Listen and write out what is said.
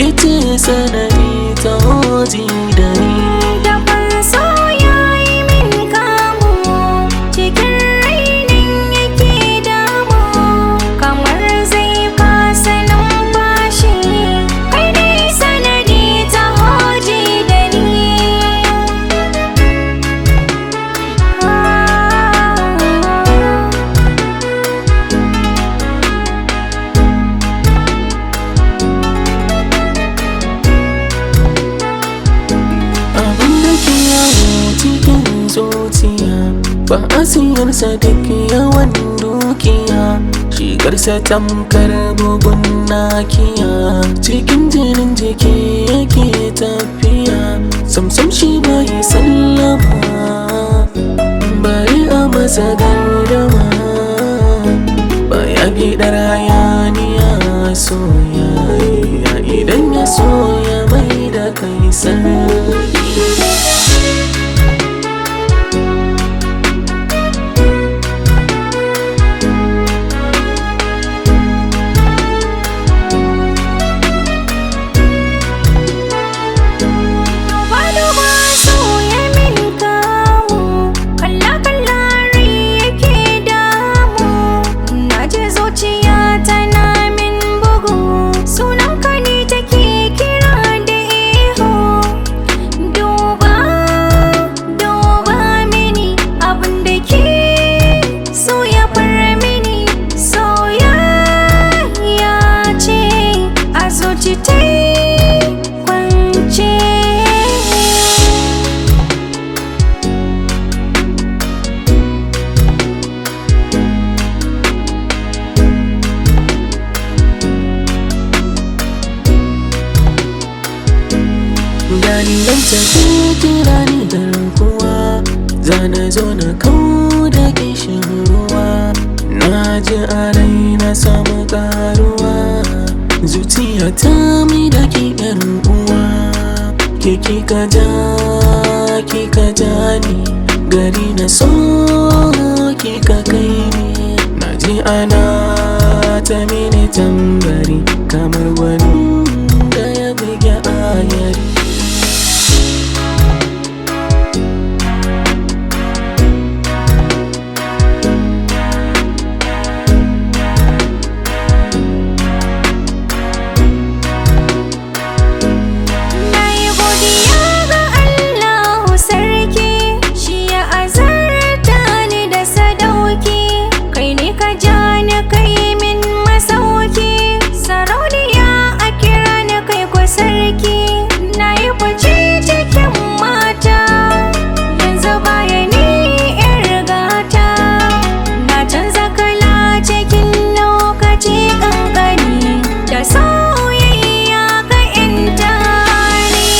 Ke ce sanadi ta hoji da ni. Dafan so ya yi min kamu, cikin rainin yake damu, kamar zai fasa numfashi, kai ne sanadi ta hoji da ni. Abin da ke yawo cikin zuciya ba a siyarsa duk yawan dukiya. Shigarsa tamkar bugun nakiya, cikin jinin jiki yake tafiya. Samsam shi bai sallama, bari a masa gardama. Baya bidar hayaniya, soyayya idan ya soya mai da kai sarki. Duba-duba so ya min kamu, kalla-kalla rai yake damu. Na ji zuciya tana min bugu, sunan ka ne take kira da ihu. Duba, duba mini abin da ke so ya far mini. Soyayya ce a zuci ta kwance. Gani nan tafi kira ni garkuwa, zana zo na kau da kishin ruwa. Na ji a rai na samu karuwa, zuciya ta mi da ki yar uwa. Ke kika ja, kika ja ni gari na so kika kai ni. Na ji ana ta mini tambari kamar wani da ya buge ayari. Na yi godiya ga Allahu sarki, shi ya azarta ni da sadauki. Kai ne ka ja ni kai min masauki, sarauniya a kira ni kai ko sarki. Na yi fice cikin mata, yanzu baya ni 'yar gata. Na canza kala cikin lokaci kankani, da soyayya ka 'yanta ni.